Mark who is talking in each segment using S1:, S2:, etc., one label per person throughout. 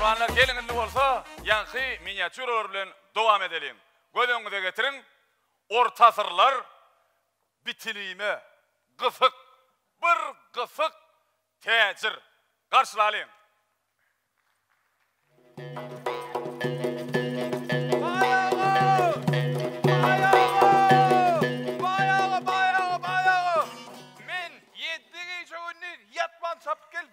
S1: Mähribanlar, geliň indi bolsa ýaňky miniatýuralar bilen dowam edeliň. Göz öňüňize getiriň, orta asyrlar bitilime gysyk, bir gysyk täjir. Garşylalyň.
S2: Baý aga! Baý aga! Baý aga, baý aga, baý aga! Men ýedi gije-gündiz ýatman çapyp gelip,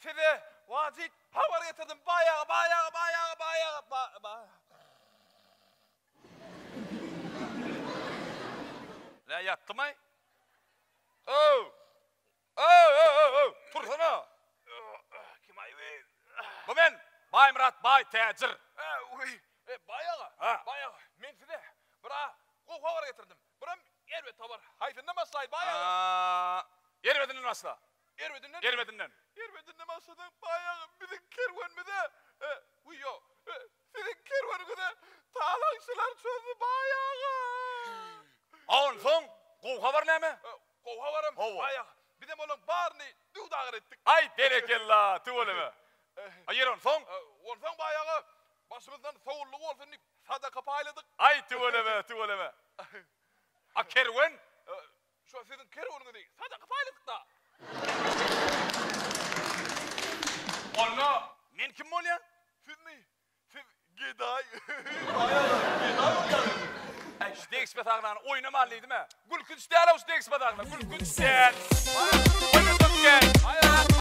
S2: size wajyp habar getirdim. Baý aga, baý aga, baý aga, baý aga, ba, ba.
S1: Nä ýatdymaý? Ow! Ow, ow, ow, ow, tursana!
S2: Kim-aý bu?
S1: Bu men, Baýmyrat baý täjir.
S2: Wiý, baý aga, baý aga, men size bir-ä gowy habar getirdim, birem erbet habar. Haýsyndan başlaýyn, baý aga?
S1: Erbedinden başla.
S2: Erbedinden?
S1: Erbedinden.
S2: Erbedinden başlasaň, baý aga, biziň kerwenimize, wiý, ýok, siziň kerweniňize talaňçylar çozdy, baý aga.
S1: A onsoň, gowy habar näme?
S2: Gowy habaram,
S1: Hawa.
S2: baý aga, bizem olaň baryny düw-dagyr etdik.
S1: Aý, berekella, tüweleme. A ýeri onsoň?
S2: Onsoň, baý aga, başymyzdan sowullygy bolsun diýip, sadaka paýladyk.
S1: Aý, tüweleme, tüweleme. A kerwen?
S2: Şo siziň kerweniňizi sadaka paýladyk-da.
S1: Onda men kim bolýan?
S2: Sizmi? Siz gedaý. Baý aga, gedaý bolýaňyz.
S1: Äý, şu degişme sahnany oýnamaly diýdim-ä. Gülkünç däl-ow şu degişme sahna, gülkünç däl. Oýnadyk gel.